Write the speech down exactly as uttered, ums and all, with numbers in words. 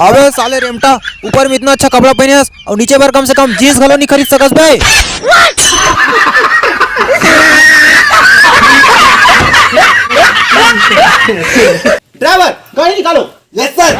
अबे साले रेमटा, ऊपर में इतना अच्छा कपड़ा पहने हस और नीचे बर कम से कम जींस घलो नहीं खरीद सकस बे। ड्राइवर, गाड़ी निकालो। Yes sir.